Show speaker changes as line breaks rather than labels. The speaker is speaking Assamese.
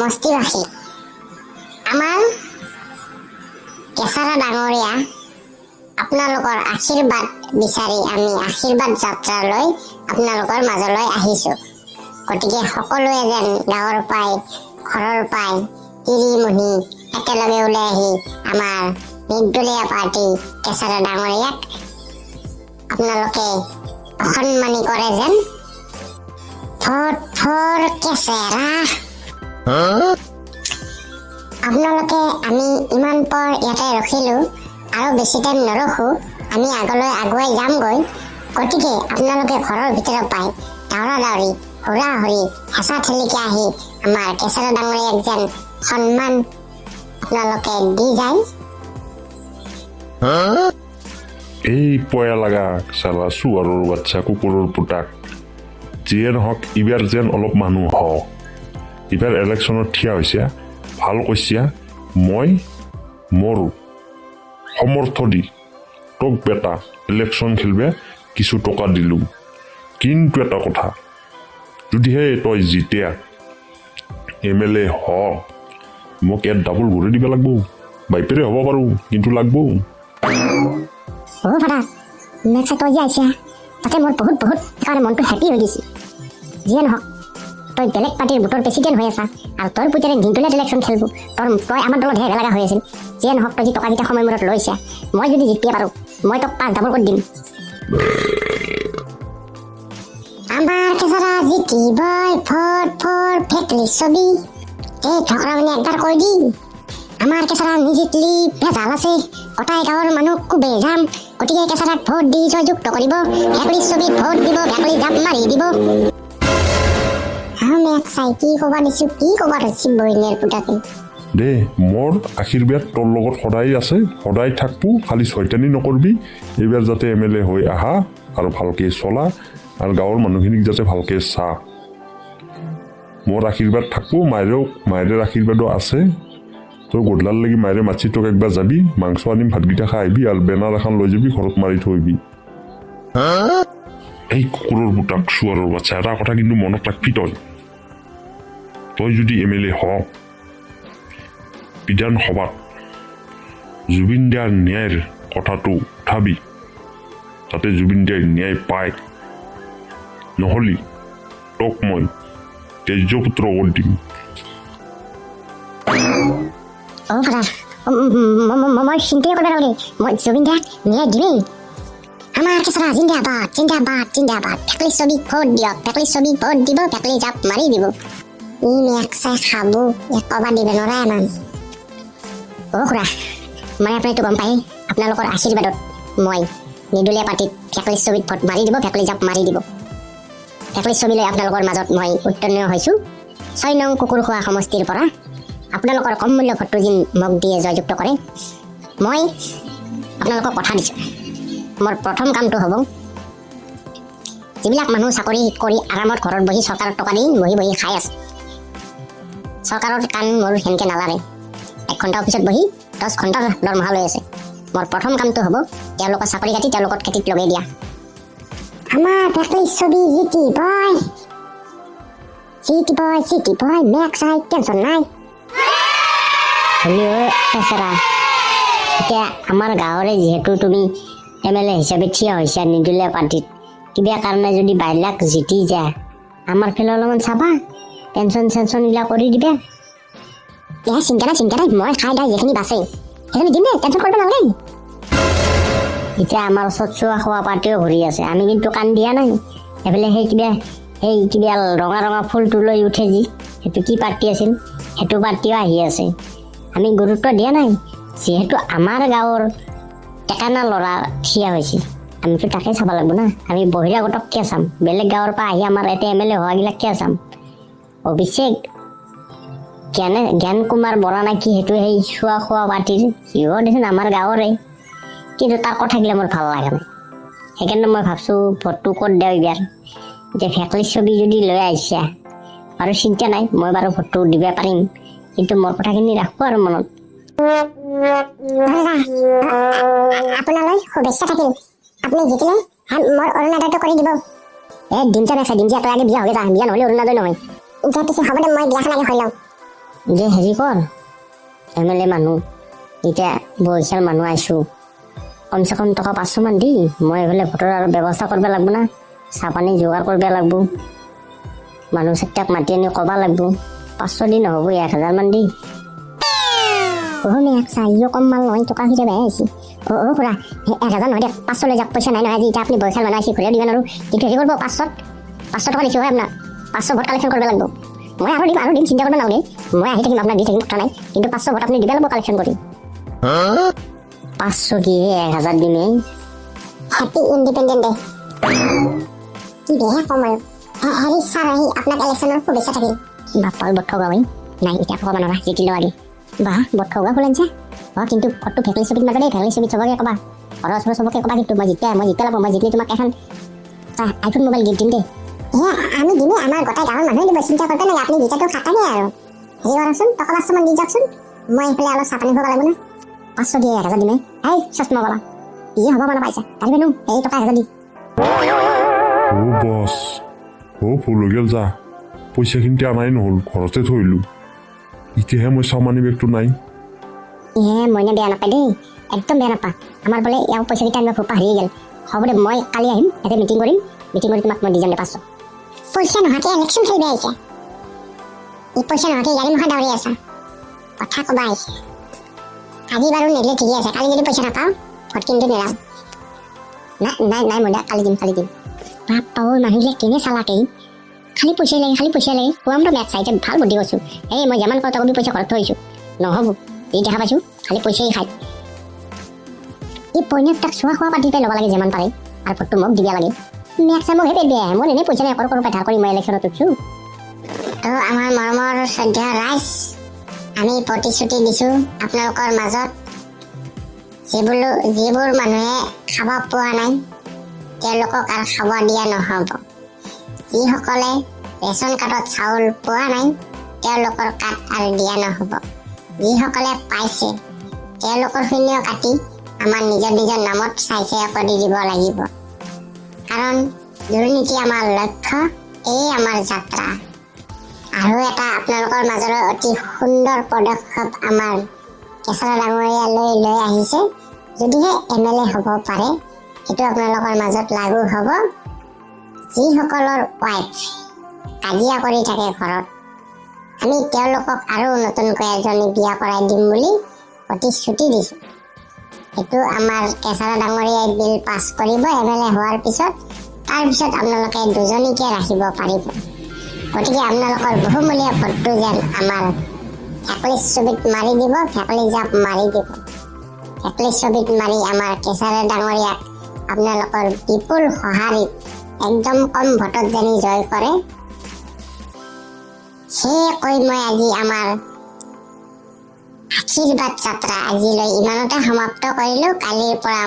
সমষ্টিবাসী, আমাৰ কেঁচাৰা ডাঙৰীয়া আপোনালোকৰ আশীৰ্বাদ বিচাৰি আমি আশীৰ্বাদ যাত্ৰালৈ আপোনালোকৰ মাজলৈ আহিছোঁ। গতিকে সকলোৱে যেন গাঁৱৰ পাই, ঘৰৰ পাই তিৰিমুহি একেলগে ওলাই আহি আমাৰ নিৰ্দলীয় পাৰ্টি কেঁচাৰা ডাঙৰীয়াক আপোনালোকে সন্মানী কৰে যেন। ভোট ফৰ কেঁচেৰা। আপোনালোকে আমি ইমান পৰ ইয়াতে ৰখিলোঁ আৰু বেছি টাইম নৰখোঁ, আমি আগলৈ আগুৱাই যামগৈ। গতিকে আপোনালোকে ঘৰৰ ভিতৰত পাই দাউৰা দাউৰি, হুৰা হুৰি, হেঁচা ঠেলিকে আহি আমাৰ কেঁচেৰা ডাঙৰীয়াক যেন সন্মান আপোনালোকে দি যায়।
এই পয়া লগা চালা চুৱাৰৰ বাচ্চা, কুকুৰৰ পুতাক। যিয়ে নহওক, এইবাৰ যেন অলপ মানুহ হওক। এইবাৰ ইলেকশ্যনত থিয় হৈছে, ভাল কৈছা। মই মোৰ সমৰ্থ দি তোক বেটা ইলেকশ্যন খেলবে কিছু টকা দিলোঁ। কিন্তু এটা কথা, যদিহে তই জিতিয়া, এমএলএ হ, মোক ইয়াত ডাবল ঘূৰি দিব লাগব। বাইপেৰে হ'ব পাৰোঁ, কিন্তু লাগব।
অ' ফাদাৰ, নেক্সট তই যে আহিছা, তাতে মোৰ বহুত বহুত সেইকাৰণে মনটো হেপী হৈ গৈছে। যিয়ে নহওক, তই বেলেগ পাৰ্টীৰ ভোটৰ প্ৰেচিডেণ্ট হৈ আছা আৰু তোৰ পুতেৰে নিৰ্দলীয় ইলেকশ্যন খেলব। তই আমাৰ দলত হে লগা হৈ আছিল। যিয়ে নহওক, তই যি টকাকেইটা সময় মূৰত লৈছা, মই যদি জিতিয়ে পাৰোঁ, মই তোক পাঁচ ডাবল কৰি দিম। আমাৰ কেঁচৰা জিতিবই, ভোট ফৰ ভেকলি ছবি। এই ঠকৰা মানে একবাৰ কৈ দি, আমাৰ কেঁচৰা নিজিতলি ভেজাল আছে, গোটাই গাঁৱৰ মানুহ কোবে যাম। গতিকে কেঁচৰাক ভোট দি জয়যুক্ত কৰিব, ভেকলি ছবিত ভোট দিব, ভেকলি জাপ মাৰি দিব। মেক চাই কি ক'বা দিছো, কি ক'বা ধৰিছি বইনেৰ পুতাকে।
দে, মোৰ আশীৰ্বাদ তোৰ লগত সদায় আছে, সদায় থাকবো। খালি চয়তানি নকৰবি। এইবাৰ যাতে এমএলএ হৈ আহা আৰু ভালকে চলা আৰু গাঁৱৰ মানুহখিনিক যাতে ভালকে চা। মোৰ আশীৰ্বাদ থাকবো, মায়েৰেও মায়েৰে আশীৰ্বাদো আছে। তই গধূলাৰ লাগি মায়েৰে মাতছি তোক, একবাৰ যাবি, মাংস আনিম, ভাতকেইটা খাই আহিবি আৰু বেনাৰ এখন লৈ যাবি, ঘৰত মাৰি থৈ আহিবি। এই কুকুৰৰ পুতাক, চুৱাৰৰ বাচ্চা, এটা কথা কিন্তু মনত ৰাখবি। তই যদি এমএলএ হ, বিধানসভাত জুবিন দাৰ ন্যায়ৰ কথাটো উঠাবি, যাতে জুবিন দাই ন্যায় পায়। নহ'লি তোক মই তেজপুত্ৰ কৰি দিম।
অ' ফাদাৰ, মই চিন্তাই কৰিব নালাগে, মই জুবিন দাক ন্যায় দিমেই। আমাৰ কেঁচৰা জিন্দাবাদ, জিন্দাবাদ, জিন্দাবাদ। ভেকলি ছবিক ভোট দিয়ক, ভেকলি ছবিক ভোট দিব, ভেকলি জাপ মাৰি দিব। ই মেক চাই খাব, এক কবা দিব নোৱাৰা ইমান। অ' খুৰা, মানে আপুনিতো গম পায়, আপোনালোকৰ আশীৰ্বাদত মই নিৰ্দলীয় পাৰ্টীত ভেকলি ছবিত ভোট মাৰি দিব, ভেকলি জাপ মাৰি দিব। ভেকলি ছবি লৈ আপোনালোকৰ মাজত মই উত্তীৰ্ণ হৈছোঁ 6 নং কুকুৰখোৱা সমষ্টিৰ পৰা। আপোনালোকৰ কম মূল্য ভোটটো যেন মোক দিয়ে জয়যুক্ত কৰে। মই আপোনালোকক কথা দিছোঁ, মোৰ প্ৰথম কামটো হ'ব, যিবিলাক মানুহ চাকৰি কৰি আৰামত ঘৰত বহি চৰকাৰৰ টকা দি বহি বহি খাই আছে, চৰকাৰৰ কাণ মোৰ সেনেকৈ নালাগে, 1 ঘণ্টা অফিচত বহি 10 ঘণ্টাৰ দৰমহা লৈ আছে, মোৰ প্ৰথম কামটো হ'ব তেওঁলোকৰ চাকৰি কাটি তেওঁলোকৰ খেতিত লগাই দিয়া। আমাৰ ভেকলি ছবি জিতিবই, জিতিবই, জিতিবই। মেক চাই টেনচন নাই।
হ'লেও বেচেৰা, এতিয়া আমাৰ গাঁৱৰে যিহেতু তুমি এমএলএ হিচাপে থিয় হৈছা নিৰ্দলীয় পাৰ্টীত, কিবা কাৰণে যদি বাইলাক জিতি যায়, আমাৰ ফালে অলপমান চাবা, পেঞ্চন চেঞ্চনবিলাক কৰি দিবা।
এ চিন্তা নাই, চিন্তা নাই। মই খাই দাই যিখিনি বাচে সেইখিনি দিম দে, টেনচন কৰিব নালাগে।
এতিয়া আমাৰ ওচৰত চোৱা খোৱা পাৰ্টিও ঘূৰি আছে, আমি কিন্তু কাণ দিয়া নাই। এইফালে সেই কিবা ৰঙা ৰঙা ফুলটো লৈ উঠে যি, সেইটো কি পাৰ্টি আছিল, সেইটো পাৰ্টিও আহি আছে। আমি গুৰুত্ব দিয়া নাই। যিহেতু আমাৰ গাঁৱৰ টেকানা ল'ৰা থিয় হৈছে, আমিতো তাকে চাব লাগিব না। আমি বহিৰাগতক কিয় চাম? বেলেগ গাঁৱৰ পৰা আহি আমাৰ ইয়াতে এমএলএ হোৱাগিলাক কিয় চাম? অৱশ্যে জ্ঞান কুমাৰ বৰা নে কি, সেইটো সেই চোৱা খোৱা পাৰ্টিৰ, সিও দেচোন আমাৰ গাঁৱৰে, কিন্তু তাৰ কথাগিলা মোৰ ভাল লগা নাই। সেইকাৰণে মই ভাবছোঁ ভোটটো ক'ত দিওঁ এইবাৰ। এতিয়া ভেকলি ছবি যদি লৈ আহিছা বাৰু চিন্তা নাই, মই বাৰু ভোটটো দিব পাৰিম, কিন্তু মোৰ কথাখিনি ৰাখোঁ আৰু মনত।
দাদা, আপোনালৈ শুভেচ্ছা থাকিল। আপুনি জিতিলে মোৰ অৰুণোদয়টো কৰি দিব।
এ দিম যা মেখা, দিম যা। তই আগে বিয়া হৈ যা, বিয়া নহ'লে অৰুণোদয় নহয়।
এতিয়া পিছে হ'ব দে, মই বিয়াখন আগে হৈ লওঁ।
যে হেৰি কৰ, এম এল এ মানুহ, এতিয়া বয়সীয়াল মানুহ আহিছোঁ, কমচে কম টকা 500মান দি। মই এইফালে ভোটৰ আৰু ব্যৱস্থা কৰিব লাগিব না, চাহপানী যোগাৰ কৰিব লাগিব, মানুহ চাৰিটাক মাতি আনি ক'ব লাগিব। 500 দি নহ'ব, 1000মান দি।
অ' মেক চা, ইও কম মাল নহয়, টকা খুজিব বেয়া আহিছে। অ' অ' খুৰা, 1000 নহয় দিয়ক, 500 লৈ যাওক। পইচা নাই নহয় আজি। এতিয়া আপুনি বয়সীয়াল মানুহ আহিছে, ঘূৰাই দিব নোৱাৰোঁ। কিন্তু হেৰি কৰিব, 500 টকা দিছোঁ হয় আপোনাক। 500 ভোট কালেকশ্যন কৰিব লাগিব। মই আৰু দিম, আৰু দিম, চিন্তা কৰিব নালাগে। মই আহি থাকিম, আপোনাক দি থাকিম, কথা নাই। কিন্তু 500 ভোট আপুনি দিব লাগিব কালেকশ্যন কৰি।
500 কি, 1000 দিমেই।
Happy independent day. কি বেয়া কম আৰু। হেৰি ছাৰ, আহি আপোনাক ইলেকশ্যনৰ শুভেচ্ছা থাকিল।
বাপ্পাল বৰ ঠগা।
নাই, এতিয়া ক'ব নোৱাৰা, জিকি লোৱা আগে। বাহ, বৰ ঠগা ফুলাইছে। অঁ, কিন্তু ফটো ভেকলি ছবিত মাৰিবা দেই। ভেকলি ছবিত চবকে ক'বা, ঘৰৰ ওচৰৰ চবকে ক'বা। কিন্তু মই জিতিয়া লাগব। মই জিতিলে তোমাক এখন আইফোন মোবাইল গিফ্ট দিম দেই। হে, আমি দিমেই, আমাৰ গোটেই গাঁৱৰ মানুহে দিব, চিন্তা কৰিব নালাগে। আপুনি জিতাটো খাটাঙে আৰু। হেৰি কৰকচোন, টকা 500মান দি যাওকচোন। মই এইফালে অলপ চাহ পানী খুৱাব লাগিব না।
500 দিয়ে 1000 দিমেই।
এই চশমা বালা ইয়ে হ'ব মানে পাইছা পাৰিবেনো। এই টকা 1000 দি।
অ' বছ, অ' ভুল হৈ গ'ল যা। পইচাখিনি আনাই নহ'ল, ঘৰতে থৈলোঁ। এতিয়াহে মই চাওঁ মানি বেগটো নাই।
এ মইনা, বেয়া নাপায় দেই, একদম বেয়া নাপা। আমাৰ বোলে ইয়াৰ পইচাকেইটা আনিব পাহৰি গ'ল। হ'ব দে, মই কালি আহিম, ইয়াতে মিটিং কৰিম। মিটিং কৰি তোমাক মই দি যাম দে 500। পইচা নোহোৱাকে ইলেকশ্যন খেলিব আহিছে ই। পইচা নোহোৱাকে গাড়ী মুখা দাউৰি আছা, কথা ক'বা আহিছে। আজি বাৰু নিদিলে ঠিকে আছে, কালি যদি পইচা নাপাওঁ ভোট কিন্তু নেৰাওঁ। নাই নাই নাই মইনা, কালি দিম, কালি দিম। বাপ্পা ঐ, মানুহবিলাক কেনে চালাক এই। খালি পইচাই লাগে, খালি পইচাই লাগে। কোৱাম তো মেথ চাই ভাল বুদ্ধি কৈছোঁ। এই মই যিমান কওঁ তকবি পইচা ঘৰত থৈ আহিছোঁ। নহ'ব, যি দেখা পাইছোঁ খালি পইচাই খায়। এই পইনাক তাক চোৱা খোৱা পাতি পাই ল'ব লাগে যিমান পাৰে, আৰু ভোটটো মোক দিব লাগে। মেক চাই মোকহে পেট বেয়া। মোৰ এনেই পইচা নাই, কৰ কৰ ধাৰ কৰি মই ইলেকশ্যনত উঠছোঁ। তো আমাৰ মৰমৰ শ্ৰদ্ধেয় ৰাইজ, আমি প্ৰতিশ্ৰুতি দিছোঁ আপোনালোকৰ মাজত, যিবোৰ যিবোৰ মানুহে খাব পোৱা নাই তেওঁলোকক আৰু খাব দিয়া নহ'ব। যিসকলে ৰেচন কাৰ্ডত চাউল পোৱা নাই তেওঁলোকৰ কাৰ্ড আৰু দিয়া নহ'ব। যিসকলে পাইছে তেওঁলোকৰ শূন্য কাটি আমাৰ নিজৰ নিজৰ নামত চাই চাই কৰি দিব লাগিব। কাৰণ দুৰ্নীতি আমাৰ লক্ষ্য, এই আমাৰ যাত্ৰা। আৰু এটা আপোনালোকৰ মাজলৈ অতি সুন্দৰ পদক্ষেপ আমাৰ কেঁচৰা ডাঙৰীয়ালৈ লৈ আহিছে। যদিহে এম এল এ হ'ব পাৰে, সেইটো আপোনালোকৰ মাজত লাগু হ'ব। যিসকলৰ ৱাইফ কাজিয়া কৰি থাকে ঘৰত, আমি তেওঁলোকক আৰু নতুনকৈ এজনী বিয়া কৰাই দিম বুলি প্ৰতিশ্ৰুতি দিছোঁ। সেইটো আমাৰ কেঁচাৰা ডাঙৰীয়াই বিল পাছ কৰিব এম এল এ হোৱাৰ পিছত। তাৰপিছত আপোনালোকে দুজনীকে ৰাখিব পাৰিব। গতিকে আপোনালোকৰ বহুমূলীয়া ভোটটো যেন আমাৰ ভেকুলী ছবিত মাৰি দিব, ভেকুলী জাপ মাৰি দিব। ভেকুলী ছবিত মাৰি আমাৰ কেঁচাৰা ডাঙৰীয়াক আপোনালোকৰ বিপুল সঁহাৰিত একদম কম ভোটত জানি জয় কৰে। সেয়ে কৈ মই আজি আমাৰ আশীৰ্বাদ যাত্ৰা আজিলৈ ইমানতে সমাপ্ত কৰিলোঁ। কালিৰ পৰা আমাৰ